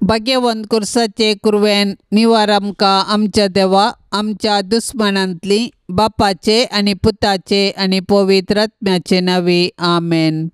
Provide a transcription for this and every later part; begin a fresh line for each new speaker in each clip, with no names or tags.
भाग्यवंत कुर्साचे कुरवेन निवार आमकां आमच्या देवा आमच्या दुस्मानांतली बापाचे आनी पुताचे आनी पवित्र आत्म्याचे नांवी आमेन.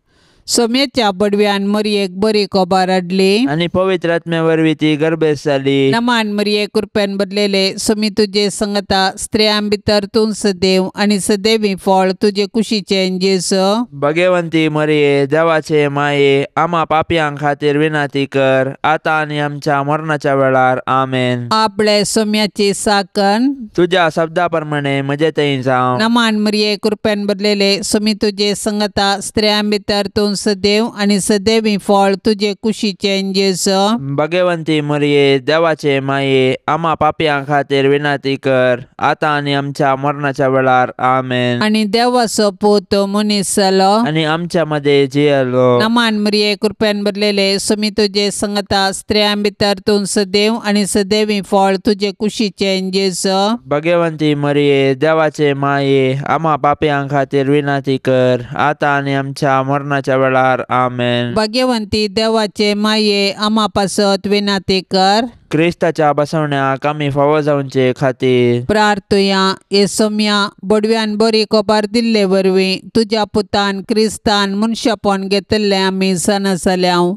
सोम्याच्या बडव्यान मरयेक बरी कोबार हाडली
आनी पवित्र आत्म्या वरवीं ती गर्भेस्त जाली.
नमान मरये कृपेन भरलेले सोमी तुजे संगता स्त्रियां भितर तूं सदैव आनी सदैवी फळ तुजे कुशीचें जेजू.
भगवंती मरये देवाचे माये आमा पापयां खातीर विनंती कर आतां आनी आमच्या मरणाच्या वेळार आमेन.
आपले सोम्याची साकन
तुज्या शब्दा प्रमाणे म्हजे थंय जावं.
नमान मरये कृपेन भरलेले सोमी तुजे संगता स्त्रियां भितर तूं सदैव आनी सदैवी फळ तुजे कुशीचें जेजू.
भगवंती मरये देवाचे माये आमा पापयां खातीर विनंती कर आतां आनी आमच्या मरणाच्या वेळार आमेन.
आनी देवाचो पूत मनीस जालो
आनी आमच्या मदें जियेलो.
नमान मरये कृपेन भरलेले सोमी तुजे संगता स्त्रियां भितर तूं सदैव आनी सदैवी फळ तुजे कुशीचें जेजू.
भगवंती मरये देवाचे माये आमा पापयां खातीर विनंती कर आतां आनी आमच्या मरणाच्या वेळार आमेन.
भाग्यवंती देवाचे माये आमा पासत विनंती कर.
क्रिस्ताच्या बसवण्याक आमी फावो जावचे खातीर
प्रार्थुया. हे सोम्या बडव्यान बरी कोबार दिल्ले वरवीं तुज्या पुतान क्रिस्तान मनशापण घेतिल्लें आमी जाणा जाल्याव.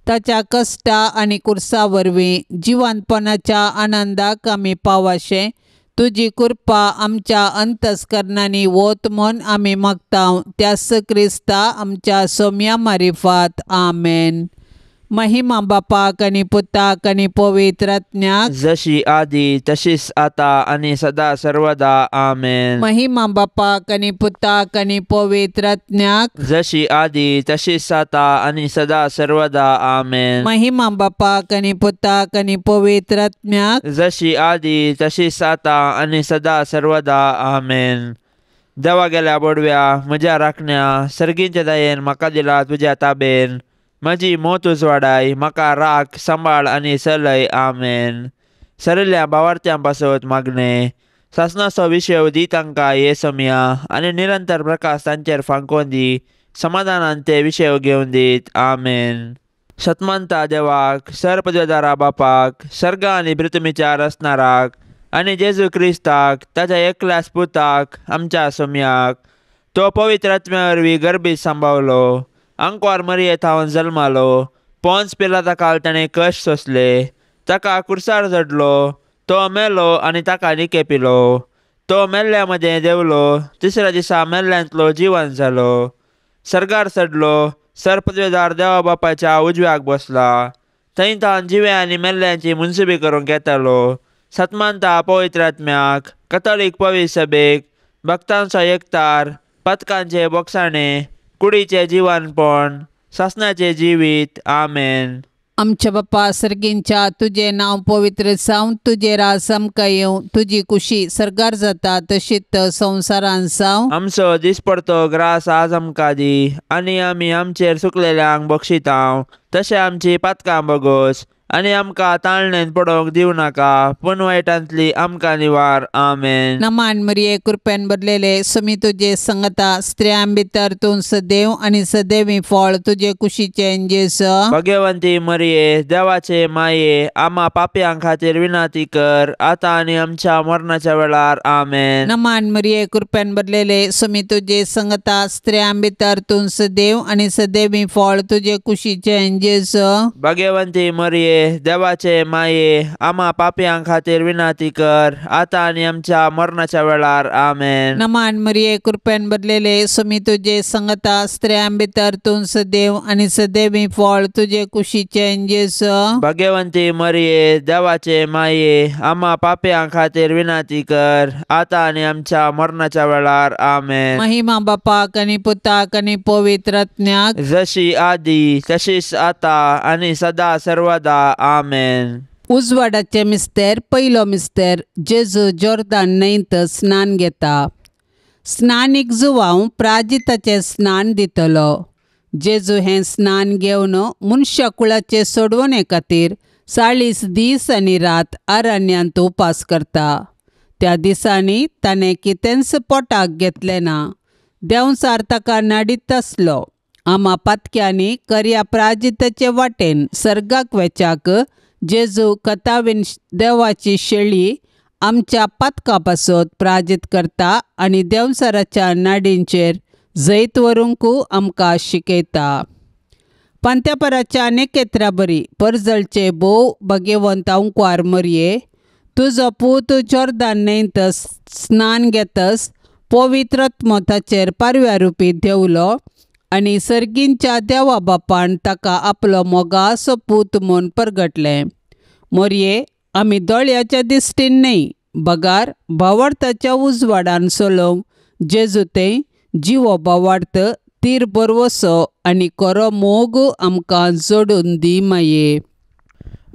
ताच्या कश्टा आनी कुर्सा वरवीं जिवंतपणाच्या आनंदाक आमी पावाशें तुजी कृपा आमच्या अंतस्करणांनी वत म्हूण आमी मागता त्याच क्रिस्ता आमच्या सोम्या मारिफात आमेन. महिमा बापाक आनी पुताक आनी पवित्र आत्म्याक
जशी आदी तशीच आता आनी सदा सर्वदा आमेन.
महिमा बापाक आनी पुताक आनी पवित्र आत्म्याक
जशी आदी तशीच आता आनी सदा सर्वदा आमेन.
महिमा बापाक आनी पुताक आनी पवित्र आत्म्याक
जशी आदी तशीच आता आनी सदा सर्वदा आमेन. देवा गेल्या बोडव्या म्हज्या राखण्या सर्गींच्या दयेन म्हाका दिला तुज्या ताबेन म्हजी मोत उजवाडाय म्हाका राख सांबाळ आनी चलय आमेन. सरिल्ल्या भावार्थ्यां पासत मागणें सासणाचो विशय दी तांकां हे समया आनी निरंतर प्रकाश तांचेर फांकोवन दी समाधानान ते विशय घेवन दीत आमेन. सतमानता देवाक सरपदवेदारा बापाक सर्ग आनी पृथ्वीच्या रचणाराक आनी जेजू क्रिस्ताक ताच्या एकल्याच पुताक आमच्या सोम्याक तो पवित्र आत्म्या वरवीं गर्भीत सांबावलो आंकवार मरये थावन जल्मालो पोन्स पिलाता काल ताणें कश्ट सोंसले ताका कुर्सार चडलो तो मेलो आनी ताका निके पिलो तो मेल्ल्या मदें देंवलो तिसऱ्या दिसा मेल्ल्यांतलो जिवन जालो सर्गार चडलो सरपदवेदार देवा बापाच्या उजव्याक बसला थंय तावन जिव्या आनी मेल्ल्यांची मुनसुबी करूंक येतालो. सतमानता पवित्र आत्म्याक कथोलीक पवित्र सभेक भक्तांचो एकतार पथकांचे बोगसाणे कुडीचें जिवनपण सासणाचें जिवीत आमेन.
आमच्या बापा सर्गींच्या तुजें नांव पवित्र जावं तुजें राज आमकां येवं तुजी कुशी सर्गार जाता तशीच संवसारान जावं.
आमचो दिसपडतो ग्रास आज आमकां दी आनी आमी आमचेर सुकलेल्यांक बक्षितांव तशें आमची पातकां बगोस आनी आमकां ताळणेन पडोवंक दिवं नाका पूण वायटांतली आमकां निवार आमेन.
नमान मरये कृपेन भरलेले सोमी तुजे संगता स्त्रियां भितर तूं सदैव आनी सदैवी फळ तुजे कुशीचें जेजू.
भगवंती मरये देवाचे माये आमा पापयां खातीर विनंती कर आतां आनी आमच्या मरणाच्या वेळार आमेन.
नमान मरये कृपेन भरलेले सोमी तुजे संगता स्त्रियां भितर तूं सदैव आनी सदैवी फळ तुजे कुशीचें जेजू.
भगवंती मरये देवाचे माये आमा पापयां खातीर विनंती कर आतां आनी आमच्या मरणाच्या वेळार आमेन.
नमान मरये कृपेन भरलेले सोमी तुजे संगता स्त्रियां भितर तूं सदैव आनी सदैवी फळ तुजे कुशीचें जेजू.
भगवंती मरये देवाचे माये आमा पापयां खातीर विनंती कर आतां आनी आमच्या मरणाच्या वेळार आमेन.
महिमा बापाक आनी पुताक आनी पवित्र आत्म्याक
जशी आदी तशीच आतां आनी सदा सर्वदा आमेन.
उजवाडाचे मिस्तेर पयलो मिस्तेर जेजू जोर्दान न्हंयत स्नान घेता. स्नानीक जुवांव प्राजिताचें स्नान दितलो. जेजू हें स्नान घेवन मनशा कुळाचे सोडवणे खातीर 40 दीस आनी रात अरण्यांत उपास करता. त्या दिसांनी ताणें कितेंच पोटाक घेतलें ना. देंवचार ताका नाडीत आसलो. आमा पातक्यांनी करया प्राजिताचे वाटेन सर्गाक वेच्याक जेजू कथावीन देवाची शेळी आमच्या पातका पासत प्राजीत करता आनी देंवचाराच्या नाडींचेर जैत व्हरूंक आमकां शिकयता. पांत्यापराच्या नेकेत्रा बरी परजळचे भोव भाग्यवंत अंकवार मरये, तुजो पूत जोर्दान न्हंयत स्नान घेतस पवित्र आत्मो ताचेर पारव्या रुपी देंवलो आनी सर्गींच्या देवा बापान ताका आपलो मोगासो पूत म्हूण परगटलें. मोरये, आमी दोळ्याच्या दिश्टीन न्हय बगार भावार्थाच्या उजवाडान चलोवंक जेजू तें जिवो भावार्थ तीर बरवसो आनी खरो मोग आमकां जोडून दी माये.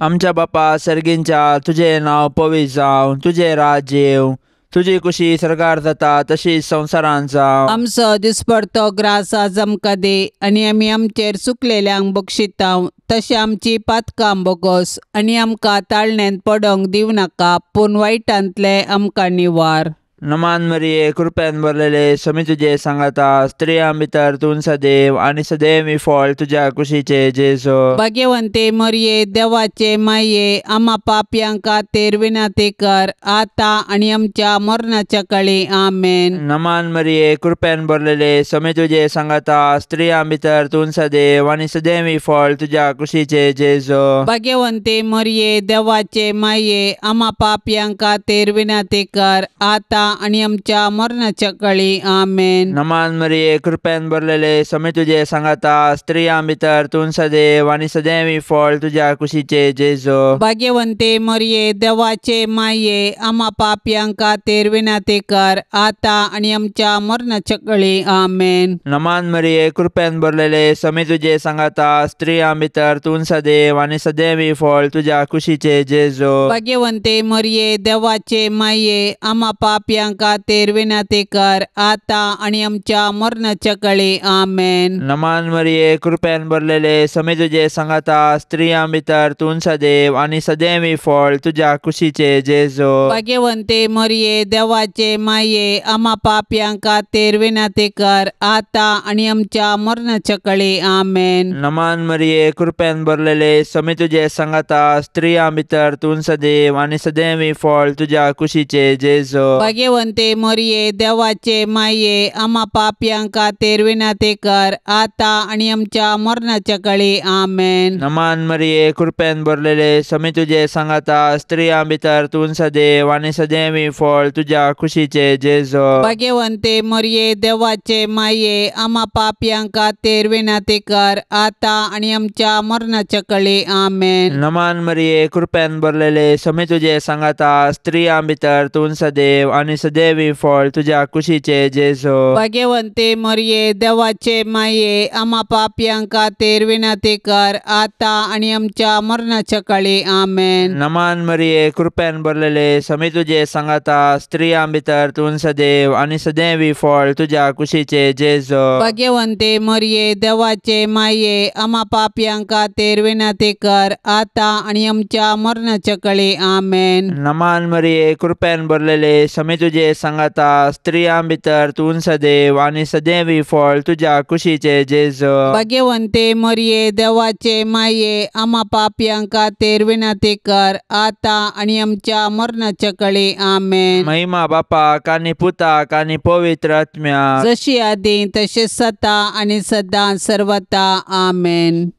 आमच्या बापा सर्गींच्या, तुजें नांव पवित्र जावं, तुजें राज्य येवं, तुजी कुशी सर्गार जाता तशीच संवसारांत जावं.
आमचो दिसपडतो ग्रास आज आमकां दी आनी आमी आमचेर चुकलेल्यांक बक्षितां तशें आमची पातकां बोगोस आनी आमकां ताळण्यांत पडोंक दिवं नाका पूण वायटांतलें आमकां निवार.
नमान मरिये, कृपेन भरलेले, स्वामी तुजे सांगाता, स्त्रियां भितर तूं सदैव आनी सदैव फळ तुज्या कुशीचे जेजू.
भाग्यवंते मरिये, देवाचे माये, आमा पापयां खातीर विनंती कर आतां आनी आमच्या मरणाच्या काळी. आमेन.
नमान मरिये, कृपेन भरलेले, स्वामी तुजे सांगाता, स्त्रियां भितर तूं सदैव आनी सदैव फळ तुज्या कुशीचे जेजू.
भाग्यवंते मरिये, देवाचे माये, आमा पापयां खातीर विनंती कर आतां आनी आमच्या मरणाच्या काळी. आमेन.
नमान मरिये, कृपेन भरलेले, स्वामी तुजे सांगाता, स्त्रियां भितर तूं सदैव आनी सदैव फळ तुज्या कुशीचे जेजू.
भाग्यवंते मरिये, देवाचे माये, आमा पापयां खातीर विनंती कर आतां आनी आमच्या मरणाच्या काळी. आमेन.
नमान मरिये, कृपेन भरलेले, स्वामी तुजे सांगाता, स्त्रियां भितर तूं सदैव आनी सदैव फळ तुज्या कुशीचे जेजू.
भाग्यवंते मरिये, देवाचे माये, आमा पापयां खातीर विनंती कर आतां आनी आमच्या मरणाच्या काळी. आमेन.
नमान मरिये, कृपेन भरलेले, स्वामी तुजे सांगाता, स्त्रियां भितर तूं सदैव आनी सदैव फळ तुज्या कुशीचे जेजू.
भाग्यवंते मरिये, देवाचे माये, आमा पापयां खातीर विनंती कर आतां आनी आमच्या मरणाच्या काळी. आमेन.
नमान मरिये, कृपेन भरलेले, स्वामी तुजे सांगाता, स्त्रियां भितर तूं सदैव आनी सदैव फळ तुज्या कुशीचे जेजू.
भाग्यवंते मरिये, देवाचे माये, आमा पापयां खातीर विनंती कर आतां आनी आमच्या मरणाच्या काळी. आमेन.
नमान मरिये, कृपेन भरलेले, स्वामी तुजे सांगाता, स्त्रियां भितर तूं सदैव आनी सदैव फळ तुज्या कुशीचे जेजू.
भाग्यवंते मरिये, देवाचे माये, आमा पापयां खातीर विनंती कर आतां आनी आमच्या मरणाच्या काळी. आमेन.
नमान मरिये, कृपेन भरलेले, स्वामी तुजे सांगाता, स्त्रियां भितर तूं सदैव आनी सदैव फळ तुज्या कुशीचे जेजू.
भाग्यवंते मरिये, देवाचे माये, आमा पापयां खातीर विनंती कर आतां आनी आमच्या मरणाच्या काळी. आमेन.
नमान मरिये, कृपेन भरलेले, स्वामी तुजे सांगाता, स्त्रियां भितर तूं सदैव आनी सदैव फळ तुज्या कुशीचे जेजू.
भाग्यवंते मरिये, देवाचे माये, आमा पापयां खातीर विनंती कर आतां आनी आमच्या मरणाच्या काळी. आमेन.
नमान मरिये, कृपेन भरलेले, स्वामी तुजे सांगाता, स्त्रियां भितर तूं सदैव आनी सदैव फळ तुज्या कुशीचे जेजू.
भाग्यवंते मरिये, देवाचे माये, आमा पापयां खातीर विनंती कर आतां आनी आमच्या मरणाच्या काळी. आमेन.
महिमा बापाक आनी पुताक आनी पवित्र आत्म्याक,
जशी आदी तशें सता आनी सदां सर्वता. आमेन.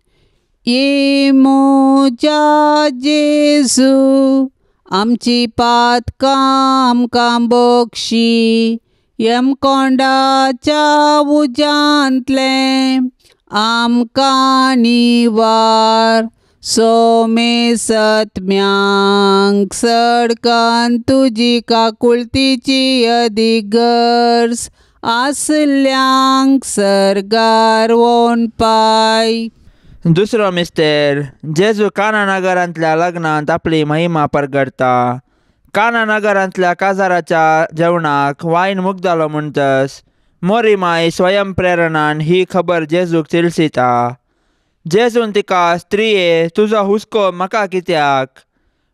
ये म्हज्या जेजू, आमची पातकां आमकां बक्षी, यमकोंडाच्या उज्यांतलें आमकां निवार, सोमे सत्म्यांक सडकान तुजी काकुळतीची अदीक गरज आसल्यांक सर्गार वोन पाय.
दुसरो मिस्तेर, जेजू काना नगरांतल्या लग्नांत आपली महिमा परगडता. काना नगरांतल्या काजाराच्या जेवणाक वायन मुगदालो म्हणटस मोरी माय स्वयं प्रेरणान ही खबर जेजूक तिळसिता. जेजून तिका, स्त्रिये, तुजो हुस्को म्हाका कित्याक,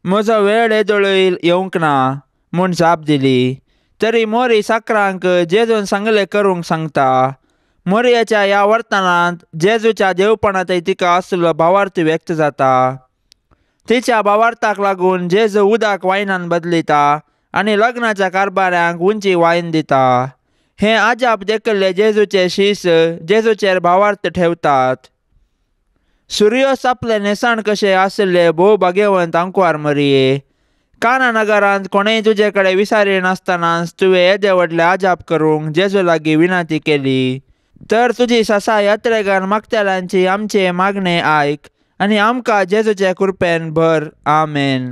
म्हजो वेळ येदोळूय येवंक ना म्हूण जाप दिली. तरी मोरी साकरांक जेजून सांगलें करूंक सांगता. मोरयाच्या ह्या वर्तनांत जेजूच्या देवपणांतय तिका आसलो भावार्थ व्यक्त जाता. तिच्या भावार्थाक लागून जेजू उदक वायनान बदलिता आनी लग्नाच्या कारभाऱ्यांक उंची वायन दिता. हें आजाप देखिल्ले जेजूचे शीस जेजूचेर भावार्थ ठेवतात. सुर्योस आपले न्हेसण कशें आशिल्ले भोव भाग्यवंत आंकवार मरिये, काना नगरांत कोणेय तुजे कडेन विसारी नासतनाच तुवें येदे व्हडलें आजाप करूंक जेजू लागीं विनंती केली. तर तुजी ससा यात्रेगान मागतल्यांची आमचें मागणें आयक आनी आमकां जेजूचे कृपेन भर. आमेन.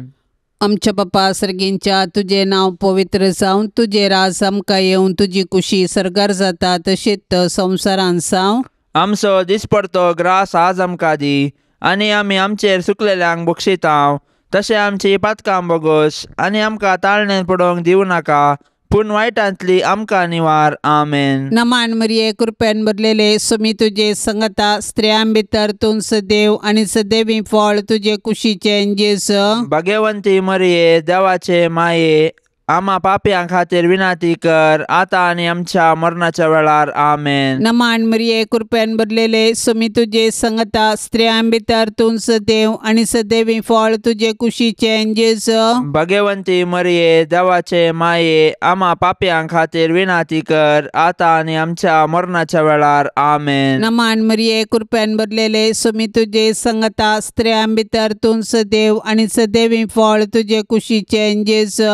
आमच्या बापा सर्गींच्या, तुजें नांव पवित्र जावं, तुजें राज आमकां येवं, तुजी कुशी सर्गार जाता तशीच संवसारान जावं.
आमचो दिसपडतो ग्रास आज आमकां दी आनी आमी आमचेर सुकलेल्यांक बक्षितांव तशें आमची पातकां बोगोस आनी आमकां ताळणेन पडोवंक दिवं नाका, पूण वायटांतली आमकां निवार. आमेन.
नमान मरिये, कृपेन भरलेले, सुमी तुजे संगता, स्त्रियां भितर तूं सदैव आनी सदैवी फळ तुजे कुशीचें जेजू.
भाग्यवंती मरिये, देवाचे माये, आमा पापयां खातीर विनंती कर आतां आनी आमच्या मरणाच्या वेळार. आमेन.
नमान मरिये, कृपेन भरलेले, सुमी तुजे संगता, स्त्रियां भितर तूं सदैव आनी सदैवी फळ तुजे कुशीचें जेजू.
भाग्यवंती मरिये, देवाचे माये, आमा पापयां खातीर विनंती कर आतां आनी आमच्या मरणाच्या वेळार. आमेन.
नमान मरिये, कृपेन भरलेले, सुमी तुजे संगता, स्त्रियां भितर तूं सदैव आनी सदैवी फळ तुजे कुशीचें जेजू.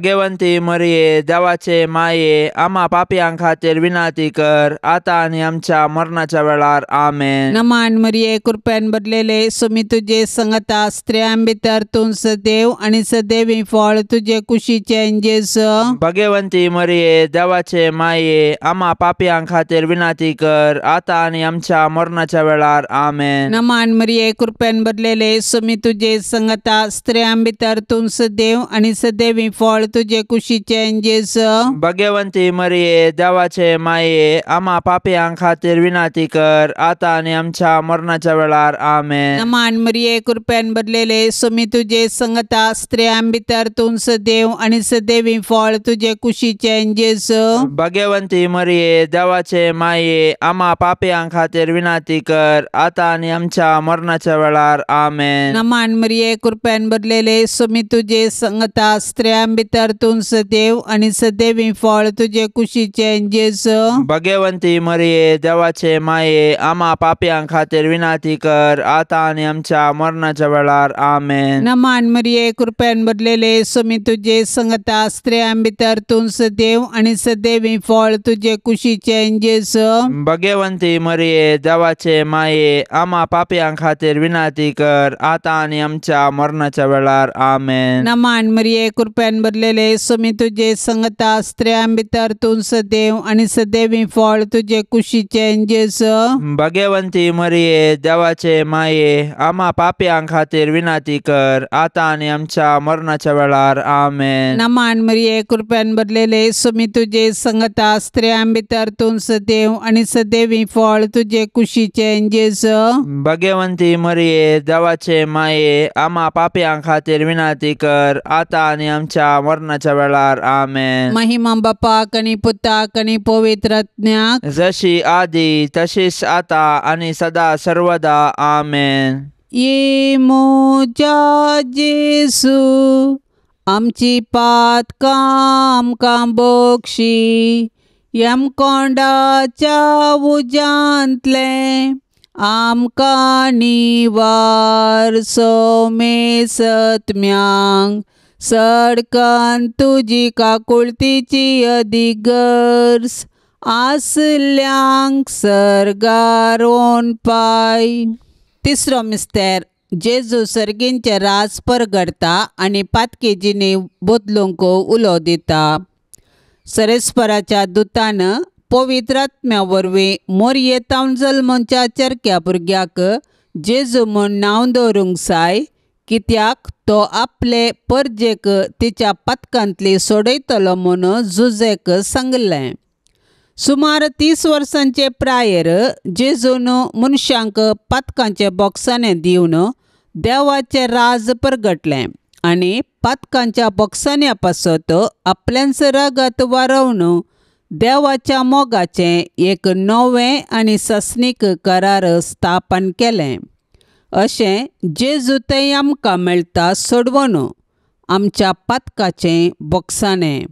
भाग्यवंती मरिये, देवाचे माये, आमा पापयां खातीर विनंती कर आतां आनी आमच्या मरणाच्या वेळार. आमेन.
नमान मरिये, कृपेन भरलेले, सुमी तुजे संगता, स्त्रियां भितर तूं सदैव आनी सदैवी फळ तुजे कुशीचें जेजू.
भाग्यवंती मरिये, देवाचे माये, आमा पापयां खातीर विनंती कर आतां आनी आमच्या मरणाच्या वेळार. आमेन.
नमान मरिये, कृपेन भरलेले, सुमी तुजे संगता, स्त्रियां भितर तूं सदैव आनी सदैवी फळ तुजे कुशीचें जेजू.
भाग्यवंती मरिये, देवाचे माये, आमा पापयां खातीर विनंती कर आतां आनी आमच्या मरणाच्या वेळार. आमेन.
नमान मरिये, कृपेन भरलेले, सुमी तुजे संगता, स्त्रियां भितर तूं सदैव आनी सदैवी फळ तुजे कुशीचें जेजू.
भाग्यवंती मरिये, देवाचे माये, आमा पापयां खातीर विनंती कर आतां आनी आमच्या मरणाच्या वेळार. आमेन.
नमान मरिये, कृपेन भरलेले, सुमी तुजे संगता, स्त्रियां भितर तूं सदैव आनी सदैवी फळ तुजे कुशीचें जेजू.
भाग्यवंती मरिये, देवाचे माये, आमा पापयां खातीर विनंती कर आतां आनी आमच्या मरणाच्या वेळार. आमेन.
नमान मरिये, कृपेन भरलेले, सुमी तुजे संगता, स्त्रियां भितर तूं सदैव आनी सदैवी फळ तुजे कुशीचें जेजू.
भाग्यवंती मरिये, देवाचे माये, आमा पापयां खातीर विनंती कर आतां आनी आमच्या मरणाच्या वेळार. आमेन.
नमान मरिये, कृपेन भरलेले, सुमी तुजे संगता, स्त्रियां भितर तूं सदैव आनी सदैवी फळ तुजे कुशीचें जेजू.
भाग्यवंती मरिये, देवाचे माये, आमा पापयां खातीर विनंती कर आतां आनी आमच्या मरणाच्या वेळार. आमेन.
नमान मरिये, कृपेन भरलेले, सुमी तुजे संगता, स्त्रियां भितर तूं सदैव आनी सदैवी फळ तुजे कुशीचें जेजू.
भाग्यवंती मरिये, देवाचे माये, आमा पापयां खातीर विनंती कर आतां आनी आमच्या मरणाच्या वेळार. आमेन.
महिमा बापाक आनी पुताक आनी पवित्र आत्म्याक,
जशी आदी तशीच आतां आनी सदा सर्वदा. आमेन.
ये म्हज्या जेजू, आमची पातकां आमकां बक्षी, यमकोंडाच्या उज्यांतलें आमकां निवार. सोमे सत्म्यांक सडकन तुजी काकुळतीची अदीक गरज आसल्यांक सर्गार पाय. तिसरो मिस्तेर, जेजू सर्गींचें राज परगडता आनी पातकी जिणी बदलूंक उलो दिता. सरेस्पराच्या दुतान पवित्र आत्म्या वरवीं मोरयेतावन जल्मच्या चरक्या भुरग्याक जेजू म्हूण नांव दवरूंक जाय, कित्याक तो आपले परजेक तिच्या पातकांतली सोडयतलो म्हूण जुजेक सांगलें. सुमार 30 वर्सांचे प्रायेर जेजून मनशांक पातकांचे बोक्साने दिवन देवाचें राज परगटलें आनी पातकांच्या बोक्सान्या पासत आपल्यांच रगत वारोवन देवाच्या मोगाचें एक नवें आनी ससनीक करार स्थापन केलें. अशें जेजू थंय आमकां मेळटा सोडवण आमच्या पातकाचें बोगसाणें.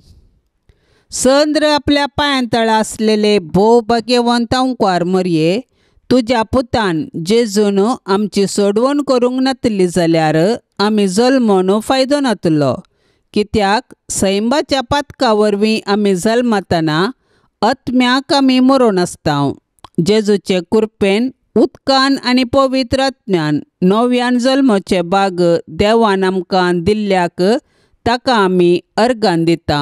संद्र आपल्या पांयां तळा आसलेले भोव भाग्यवंत अंकवार मरये तुज्या पुतान जेजून आमची सोडवण करूंक नातली जाल्यार आमी जल्मून फायदो नातलो. कित्याक सैमाच्या पातका वरवीं आमी जल्मतना आत्म्याक आमी मरोन आसता. जेजूचे कृपेन उदकान आनी पवित्र आत्म्यान नव्यान जल्माचे बाग देवान आमकां दिल्ल्याक ताका आमी अर्गान दिता.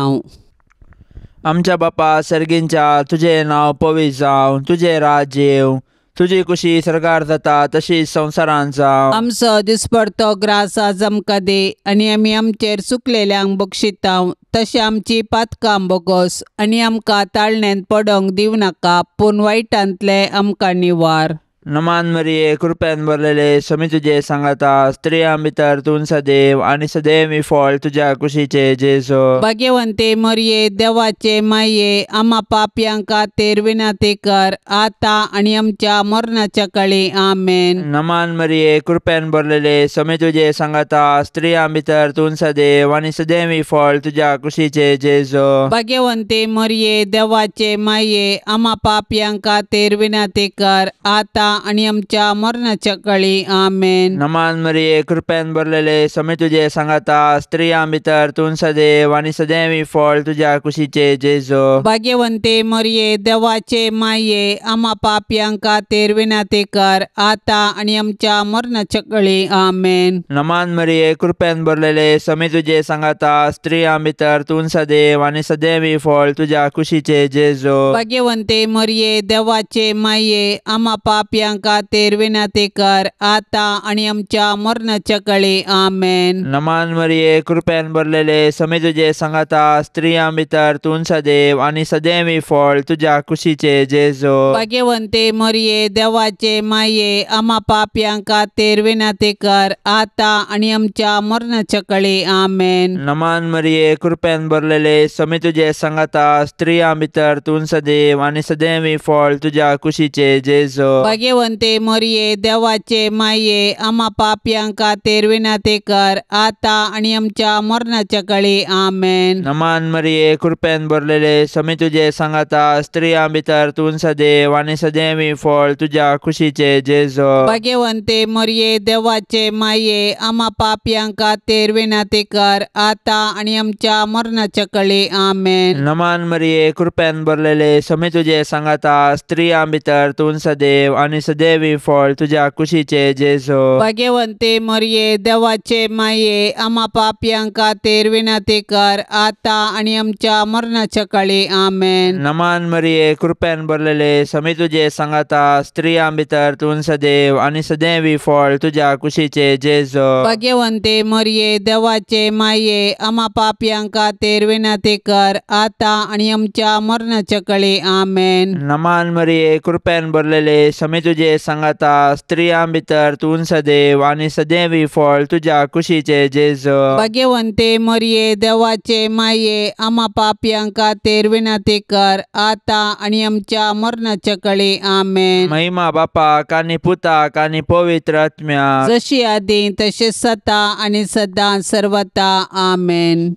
आमच्या बापा सर्गींच्या तुजें नांव पवित्र जावं, तुजें राज्य येवं, तुजी कुशी सरकार जाता तशीच संवसारांत जावं.
आमचो दिसपडतो ग्रास आज आमकां दी आनी आमी आमचेर चुकलेल्यांक बक्षिता तशें आमची पातकां बोगोस आनी आमकां ताळण्यांत पडोंक दिवं नाका पूण वायटांतलें आमकां निवार.
नमान मरिये कृपेन भरलेले समी तुजे सांगाता, स्त्रियां भितर तूं सदैव आनी सदैव फळ तुज्या कुशीचे जेजू.
भाग्यवंते मरिये देवाचे माये आमा पापयांक खातीर विनंती कर आतां आनी आमच्या मरणाच्या काळी. आमेन.
नमान मरिये कृपेन भरलेले समी तुजे सांगाता, स्त्रियां भितर तूं सदैव आनी सदैव फळ तुज्या कुशीचे जेजू.
भाग्यवंते मरिये देवाचे माये आमा पापयांक खातीर विनंती कर आतां आनी आमच्या मरणाच्या काळी. आमेन.
नमान मरिये कृपेन भरलेले समी तुजे सांगाता, स्त्रियां भितर तूं सदैव आनी सदैव फळ तुज्या कुशीचे जेजू.
भाग्यवंते मरिये देवाचे माये आमा पापयांक खातीर विनंती कर आतां आनी आमच्या मरणाच्या काळी. आमेन.
नमान मरिये कृपेन भरलेले समी तुजे सांगाता, स्त्रियां भितर तूं सदैव आनी सदैव फळ तुज्या कुशीचे जेजू.
भाग्यवंते मरिये देवाचे माये आमा पापयांक खातीर विनंती कर आतां आनी आमच्या मरणाच्या काळी. आमेन.
नमान मरिये कृपेन भरलेले समी तुजे सांगाता, स्त्रियां भितर तूं सदैव आनी सदैव फळ तुज्या कुशीचे जेजू.
भाग्यवंते मरिये देवाचे माये आमा पापयांक खातीर विनंती कर आतां आनी आमच्या मरणाच्या काळी. आमेन.
नमान मरिये कृपेन भरलेले समी तुजे सांगाता, स्त्रियां भितर तूं सदैव आनी सदैव फळ तुज्या कुशीचे जेजू.
भाग्यवंते मरिये देवाचे माये आमा पापयांक खातीर विनंती कर आतां आनी आमच्या मरणाच्या काळी. आमेन.
नमान मरिये कृपेन भरलेले समी तुजे सांगाता, स्त्रियां भितर तूं सदैव आनी सदैव फळ तुज्या कुशीचे जेजू.
भाग्यवंते मरिये देवाचे माये आमा पापयांक खातीर विनंती कर आतां आनी आमच्या मरणाच्या काळी. आमेन.
नमान मरिये कृपेन भरलेले समी तुजे सांगाता, स्त्रियां भितर तूं सदैव आनी सदैव फळ तुज्या कुशीचे जेजू.
भाग्यवंते मरिये देवाचे माये आमा पापयांक खातीर विनंती कर आतां आनी आमच्या मरणाच्या काळी. आमेन.
नमान मरिये कृपेन भरलेले समी तुजे सांगाता, स्त्रियां भितर तूं सदैव आनी सदैव फळ तुज्या कुशीचे जेजू.
भाग्यवंते मरिये देवाचे माये आमा पापयांक खातीर विनंती कर आतां आनी आमच्या मरणाच्या काळी. आमेन.
नमान मरिये कृपेन भरलेले समी तुजे सांगाता, स्त्रियां भितर तूं सदैव आनी सदैव फळ तुज्या कुशीचे जेजू.
भाग्यवंते मरिये देवाचे माये आमा पापयांक खातीर विनंती कर आतां आनी आमच्या मरणाच्या काळी. आमेन.
महिमा बापाक आनी पुताक आनी पवित्र आत्म्याक,
जशी आदी तशें सता आनी सदां सर्वता. आमेन.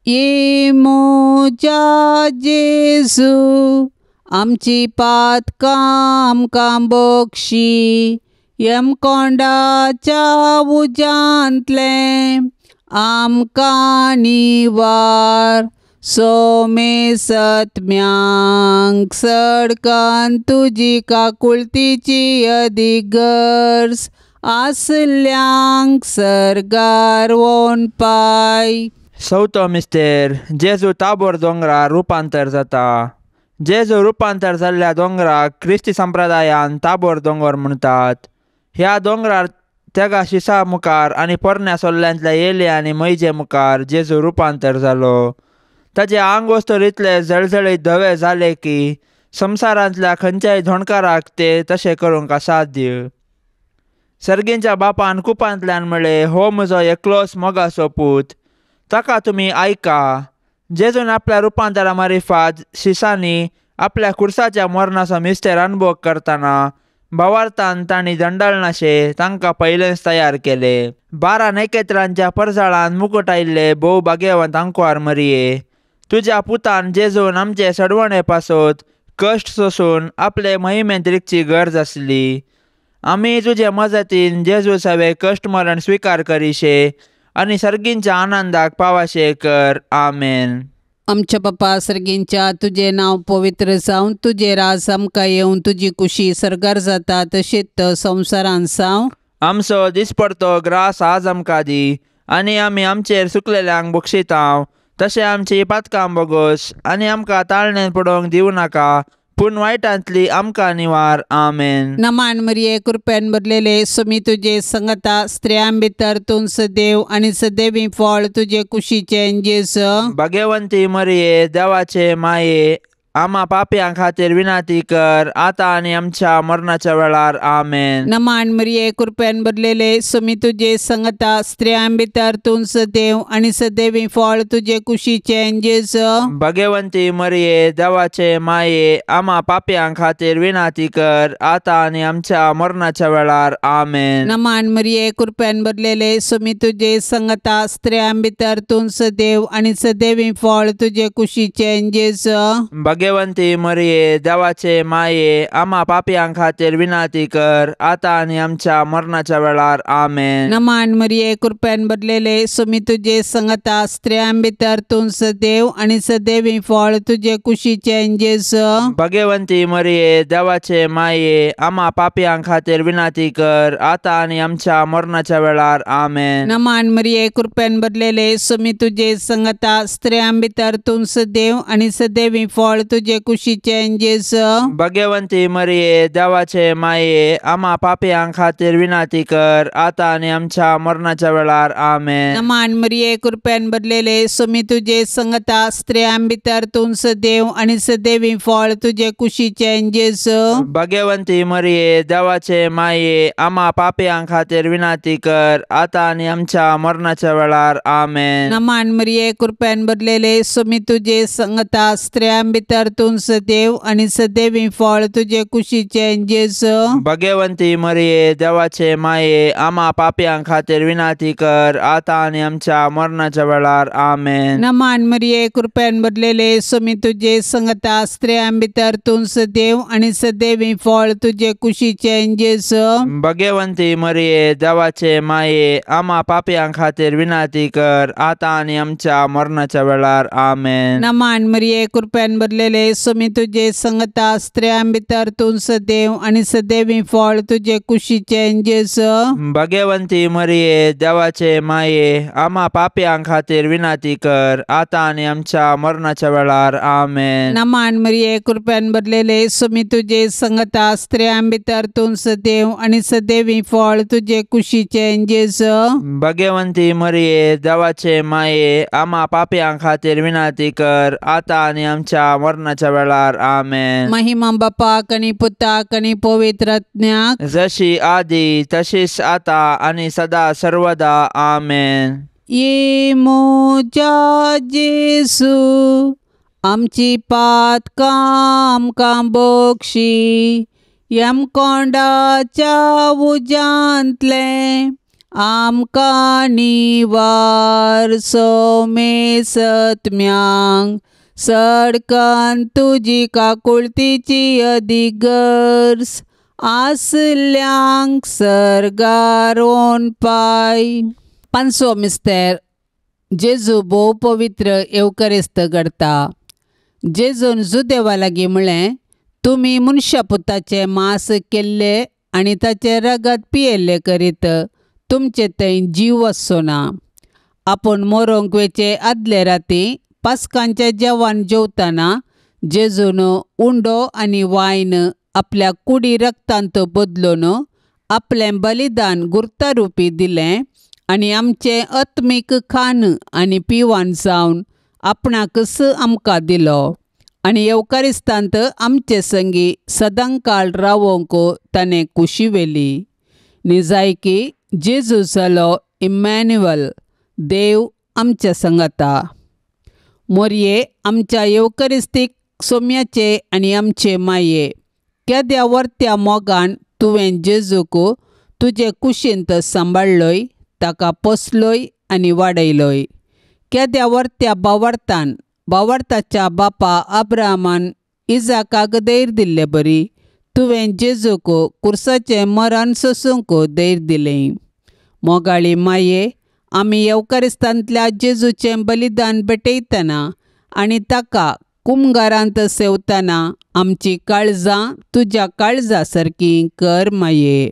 ये म्हज्या जेजू आमची पातकां आमकां बक्षी, यमकोंडाच्या उज्यांतलें आमकां निवार, सोमे सत्म्यांक सडकान तुजी काकुळतीची अदीक गरज आसल्यांक सर्गार वोन पाय.
चवथो मिस्तेर जेजू ताबोर दोंगरार रुपांतर जाता. जेजू रुपांतर जाल्ल्या दोंगराक क्रिस्ती संप्रदायान ताबोर दोंगर म्हणटात. ह्या दोंगरार तेगा शिसा मुखार आनी पोरण्या सोल्ल्यांतल्या येले आनी मैजे मुखार जेजू रुपांतर जालो. ताचे आंग वस्तूर इतले जळजळीत धवे जाले की संवसारांतल्या खंयच्याय धोणकाराक ते तशें करूंक असाध्य. सर्गींच्या बापान कुपांतल्यान म्हळें, हो म्हजो एकलोच मोगाचो पूत, ताका तुमी आयका. जेजून आपल्या रुपांतरा मारिफात शिसांनी आपल्या कुर्साच्या मरणाचो मिस्तेर अनुभव करतना भावार्थान तांणी दंडाळनाशे तांकां पयलेंच तयार केले. 12 नखेत्रांच्या परसाळान मुकूट आयिल्ले भोव भाग्यवंत आंकवार मरिये, तुज्या पुतान जेजून आमचे सडवणे पासत कश्ट सोसून आपले महिमेंत रिगची गरज आसली. आमी तुजे मजतीन जेजू सवे कश्ट मरण स्विकार करीशे आनी सर्गींच्या आनंदाक पावाशे कर. आमेन.
आमच्या बापा सर्गींच्या, तुजें नांव पवित्र जावं, तुजें राज आमकां येवं, तुजी कुशी सर्गार जाता तशीच संवसारान जावं.
आमचो दिसपडतो ग्रास आज आमकां दी आनी आमी आमचेर सुकलेल्यांक बक्षितांव तशें आमची पातकां बोगोस आनी आमकां ताळणेन पडोवंक दिवं नाका, पूण वायटांतली आमकां निवार. आमेन.
नमान मरिये, कृपेन भरलेले, सुमी तुजे संगता, स्त्रियां भितर तूं सदैव आनी सदैवी फळ तुजे कुशीचें जेजू.
भाग्यवंती मरिये, देवाचे माये, आमा पापयां खातीर विनंती कर आतां आनी आमच्या मरणाच्या वेळार. आमेन.
नमान मरिये, कृपेन भरलेले, सुमी तुजे संगता, स्त्रियां भितर तूं सदैव आनी सदैवी फळ तुजे कुशीचें जेजू.
भाग्यवंती मरिये, देवाचे माये, आमा पापयां खातीर विनंती कर आतां आनी आमच्या मरणाच्या वेळार. आमेन.
नमान मरिये, कृपेन भरलेले, सुमी तुजे संगता, स्त्रियां भितर तूं सदैव आनी सदैवी फळ तुजे कुशीचें जेजू.
भाग्यवंती मरिये, देवाचे माये, आमा पापयां खातीर विनंती कर आतां आनी आमच्या मरणाच्या वेळार. आमेन.
नमान मरिये, कृपेन भरलेले, सुमी तुजे संगता, स्त्रियां भितर तूं सदैव आनी सदैवी फळ तुजे कुशीचें जेजू.
भाग्यवंती मरिये, देवाचे माये, आमा पापयां खातीर विनंती कर आतां आनी आमच्या मरणाच्या वेळार. आमेन.
नमान मरिये, कृपेन भरलेले, सुमी तुजे संगता, स्त्रियां भितर तूं सदैव आनी सदैवी फळ तुजे कुशीचें जेजू.
भाग्यवंती मरिये, देवाचे माये, आमा पापयां खातीर विनंती कर आतां आनी आमच्या मरणाच्या वेळार. आमेन.
नमान मरिये, कृपेन भरलेले, सुमी तुजे संगता, स्त्रियां भितर तूं सदैव आनी सदैवी फळ तुजे कुशीचें जेजू.
भाग्यवंती मरिये, देवाचे माये, आमा पापयां खातीर विनंती कर आतां आनी आमच्या मरणाच्या वेळार. आमेन.
नमान मरिये, कृपेन भरलेले, सुमी तुजे संगता, स्त्रियां भितर तूं सदैव आनी सदैवी फळ तुजे कुशीचें जेजू.
भाग्यवंती मरिये, देवाचे माये, आमा पापयां खातीर विनंती कर आतां आनी आमच्या मरणाच्या वेळार. आमेन.
नमान मरिये, कृपेन भरलेले, सुमी तुजे संगता, स्त्रियां भितर तूं सदैव आनी सदैवी फळ तुजे कुशीचें जेजू.
भाग्यवंती मरिये, देवाचे माये, आमा पापयां खातीर विनंती कर आतां आनी आमच्या मरणाच्या वेळार. आमेन.
नमान मरिये, कृपेन भरलेले, सुमी तुजे संगता, स्त्रियां भितर तूं सदैव आनी सदैवी फळ तुजे कुशीचें जेजू.
भाग्यवंती मरिये, देवाचे माये, आमा पापयां खातीर विनंती कर आतां आनी आमच्या मरणाच्या वेळार. आमेन.
नमान मरिये, कृपेन भरलेले, सुमी तुजे संगता, स्त्रियां भितर तूं सदैव आनी सदैवी फळ तुजे कुशीचें जेजू.
भाग्यवंती मरिये, देवाचे माये, आमा पापयां खातीर विनंती कर आतां आनी आमच्या मरणाच्या वेळार. आमेन.
महिमा बापाक आनी पुताक आनी पवित्र आत्म्याक,
जशी आदी तशीच आता आनी सदा सर्वदा. आमेन.
ये म्हज्या जेजू, आमची पातकां आमकां बक्षी, यमकोंडाच्या उज्यांतलें आमकां निवार. सोमेसत्म्यांक सडकन तुजी काकुळतीची अदीक गरज आसल्यांक सर्गार पाय. पांचवो मिस्तेर, जेजू भोव पवित्र येवकरेस्त घडता. जेजून जुदेवा लागीं म्हळें, तुमी मनशा पुताचें मांस केल्लें आनी ताचें रगत पियेल्लें करीत तुमचे थंय जीव आसचो ना. आपूण मरोंक वेचे आदले राती पास्कांचें जेवण जेवतना जेजून उंडो आनी वायन आपल्या कुडी रक्तांत बदलून आपलें बलिदान गुर्तारुपी दिलें आनी आमचें आत्मीक खाण आनी पिवान जावन आपणाकच आमकां दिलो आनी येवकारिस्तांत आमचे संगी सदांकाळ रावोंक ताणें कुशी व्हेली. निजायकी जेजू जालो इमॅन्युअल, देव आमच्या संगाता. मोरये आमच्या येवकरिस्तीक सोम्याचे आनी आमचे माये केद्या वर्त्या मोगान तुवें जेजूक तुजे कुशींत सांबाळ्ळोय, ताका पोसलोय आनी वाडयलोय. केद्या वर्त्या बावर्थान बावर्थाच्या बापा अब्राहमान इजाकाक धैर्य दिल्ले बरी तुवें जेजूक कुर्साचें मरण सोसूंक धैर्य दिलें. मोगाळी माये, आमी येवकारिस्तांतल्या जेजूचें बलिदान भेटयतना आनी ताका कुमगारांत सेवतना आमची काळजां तुज्या काळजा सारकी कर माये.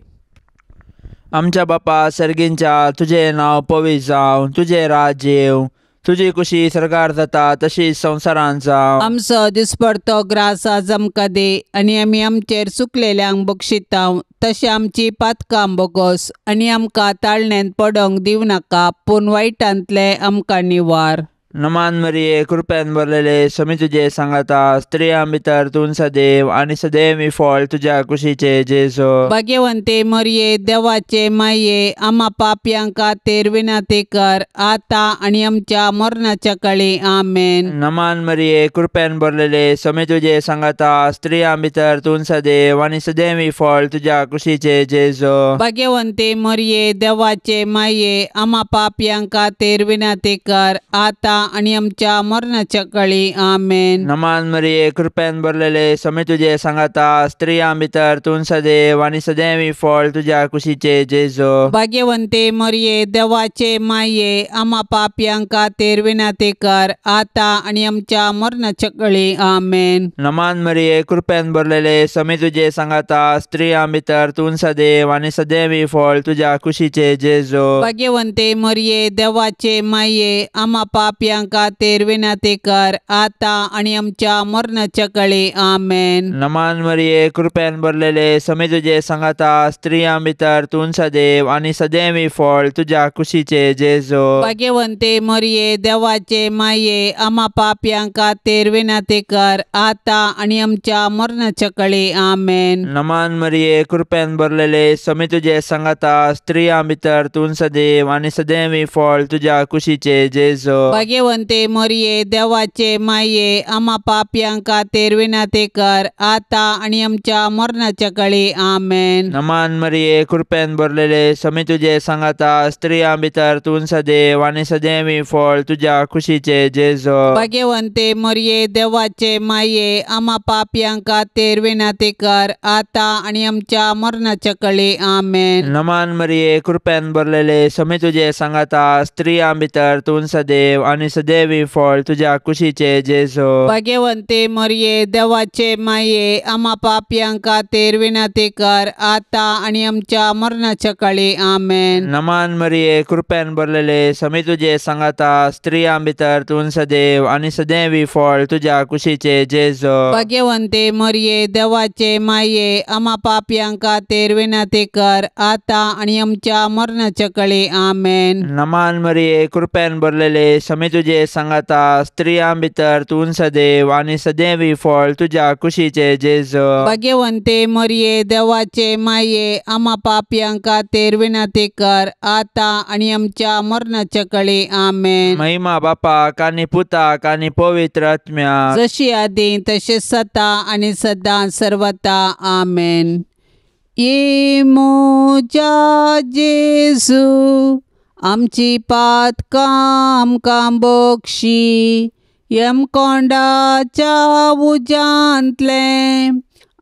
आमच्या बापा सर्गींच्या, तुजें नांव पवित्र जावं, तुजें राज्य येवं, तुजी कुशी सरकार जाता तशी संवसारांत जावं.
आमचो दिसपडतो ग्रास आज आमकां दी आनी आमी आमचेर चुकलेल्यांक बक्षितांव तशें आमची पातकां बोगोस आनी आमकां ताळण्यांत पडोंक दिवं नाका, पूण वायटांतलें आमकां निवार.
नमान मरिये, कृपेन भरलेले, समी तुजे सांगाता, स्त्रियां भितर तूं सदैव आनी सदैव फळ तुज्या कुशीचे जेजू.
भाग्यवंते मरिये, देवाचे माये, आमा पापयां खातीर विनंती कर आतां आनी आमच्या मरणाच्या काळी. आमेन.
नमान मरिये, कृपेन भरलेले, समी तुजे सांगाता, स्त्रियां भितर तूं सदैव आनी सदैव फळ तुज्या कुशीचे जेजू.
भाग्यवंते मरिये, देवाचे माये, आमा पापयां खातीर विनंती कर आतां आनी आमच्या मरणाच्या काळी. आमेन.
नमान मरिये, कृपेन भरलेले, समी तुजे सांगाता, स्त्रियां भितर तूं सदैव आनी सदैव फळ तुज्या कुशीचे जेजू.
भाग्यवंते मरिये, देवाचे माये, आमा पापयां खातीर विनंती कर आतां आनी आमच्या मरणाच्या काळी. आमेन.
नमान मरिये, कृपेन भरलेले, समी तुजे सांगाता, स्त्रियां भितर तूं सदैव आनी सदैव फळ तुज्या कुशीचे जेजू.
भाग्यवंते मरिये, देवाचे माये, आमा पापयां खातीर विनंती कर आतां आनी आमच्या मरणाच्या काळी. आमेन.
नमान मरिये, कृपेन भरलेले, समी तुजे सांगाता, स्त्रियां भितर तूं सदैव आनी सदैव फळ तुज्या कुशीचे जेजू.
भाग्यवंते मरिये, देवाचे माये, आमा पापयां खातीर विनंती कर आतां आनी आमच्या मरणाच्या काळी. आमेन.
नमान मरिये, कृपेन भरलेले, समी तुजे सांगाता, स्त्रियां भितर तूं सदैव आनी सदैव फळ तुज्या कुशीचे जेजू.
भाग्यवंते मरिये, देवाचे माये, आमा पापयां खातीर विनंती कर आतां आनी आमच्या मरणाच्या काळी. आमेन.
नमान मरिये, कृपेन भरलेले, समी तुजे सांगाता, स्त्रियां भितर तूं सदैव आनी सदैव फळ तुज्या कुशीचे जेजू.
भाग्यवंते मरिये, देवाचे माये, आमा पापयां खातीर विनंती कर आतां आनी आमच्या मरणाच्या काळी. आमेन.
नमान मरिये, कृपेन भरलेले, समी तुजे सांगाता, स्त्रियां भितर तूं सदैव आनी सदैव फळ तुज्या कुशीचे जेजू.
भाग्यवंते मरिये, देवाचे माये, आमा पापयां खातीर विनंती कर आतां आनी आमच्या मरणाच्या काळी. आमेन.
नमान मरिये, कृपेन भरलेले, समी तुजे सांगाता, स्त्रियां भितर तूं सदैव आनी सदैव फळ तुज्या कुशीचे जेजू.
भाग्यवंते मरिये, देवाचे माये, आमा पापयां खातीर विनंती कर आतां आनी आमच्या मरणाच्या काळी. आमेन.
नमान मरिये, कृपेन भरलेले, समी तुजे सांगाता, स्त्रियां भितर तूं सदैव आनी सदैव फळ तुज्या कुशीचे जेजू.
भाग्यवंते मरिये, देवाचे माये, आमा पापयां खातीर विनंती कर आतां आनी आमच्या मरणाच्या काळी. आमेन.
महिमा बापाक आनी पुताक आनी पवित्र आत्म्याक,
जशी आदी तशें सता आनी सदां सर्वता. आमेन. ये म्हज्या जेजू, आमची पातकां आमकां बक्षी, यमकोंडाच्या उज्यांतलें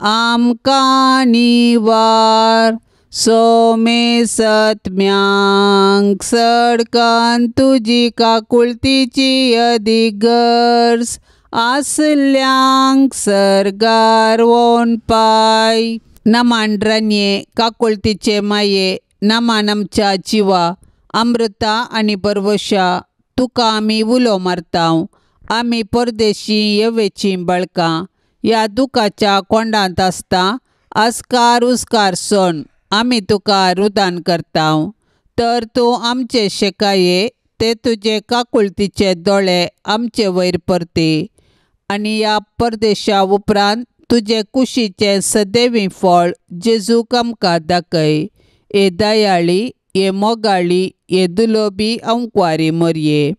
आमकां निवार. सोमे सत्म्यांक सडकान तुजी काकुळतीची अदीक गरज आसल्यांक सर्गार वोन पाय. नमान रानये, काकुळतीचे माये, नमान आमच्या जिवा, अमृता आनी बरवशा, तुका आमी उलो मारतांव. आमी परदेशी येवेचीं बाळकां, ह्या दुखाच्या कोंडांत आसता आस्कार उस्कार सोण आमी तुका रुदान करतांव. तर तूं आमचे शेकाये ते तुजे काकुळतीचे दोळे आमचे वयर परती आनी ह्या परदेशा उपरांत तुजे कुशीचें सदैवी फळ जेजूक आमकां दाखय. हे दयाळी, हे मोगाळी, हे दुलोबी अंकवारी मरये,